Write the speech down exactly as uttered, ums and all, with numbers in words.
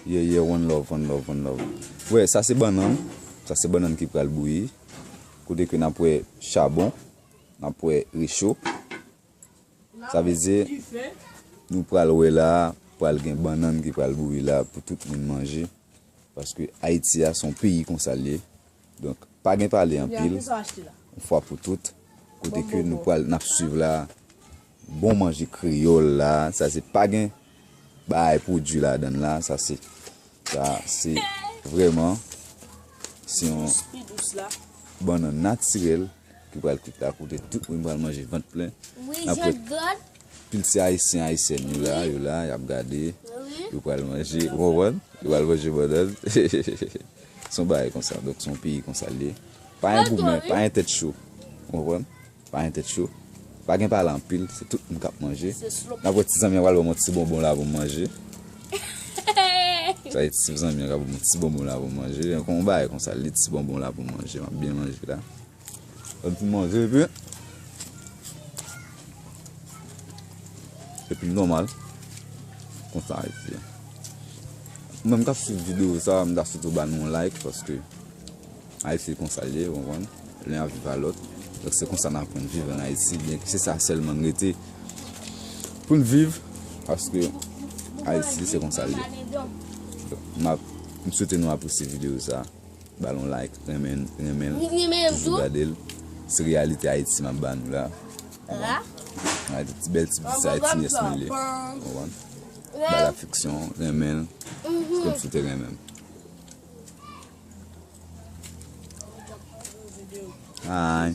Yeah, yeah, one love, one love, one love. Wè, sa se bannann. Sa se bannann ki pral bouyi. Kote ke n ap wè chabon, n ap wè recho. Sa vle di, nou pral wè la, pral gen bannann ki pral bouyi la pou tout moun manje. Paske Ayiti a, se yon peyi konsa l ye. Donk, pa gen pale anpil. Yon fwa pou tout, kote ke nou pral, n ap swiv la, bon manje kreyòl la, sa se pa gen bagay pwodui ladan l la, sa se, sa se vrèman, se yon bannann natirèl ki pral kwit la, kote tout moun pral manje vant plen. N ap wè pil ti Ayisyen, Ayisyèn yo la, yo la, y ap gade, yo pral manje, ou konprann? Yo pral manje bannann. Se yon bagay konsa, donk se yon peyi konsa l ye. Pa gen goumen, pa gen tèt cho, ou konprann? Pa gen tèt cho. Pa gen pale anpil, se tout moun k ap manje. N ap wè ti zanmi an pral ban m yon ti bonbon la pou m manje. Sa e ti zanmi an k ap ban m yon ti bonbon la pou m manje. Yon bagay konsa l ye, ti bonbon la pou m manje, m ap byen manje la. Lè m fin manje, epi, epi nòmal. Konsa, epi, mwen, m k ap swiv videyo sa, m ta swete w ba nou yon like, paske Ayiti konsa l ye, ou konprann? Len ap viv a lòt. Donk, se konsa n aprann viv ann Ayiti, byenke se sa sèlman n rete pou n viv, paske Ayiti, se konsa l ye. Donk, m ap, m swete nou apresye videyo sa. Ba l yon like, renmen, renmen l, toujou gade l. Se reyalite Ayiti m ap ba nou la. Gade ti bèl ti pitit sa, ti nyès mwen li ye. Konprann? Ba l afeksyon, renmen l, kòmsi w te renmen m. Hi.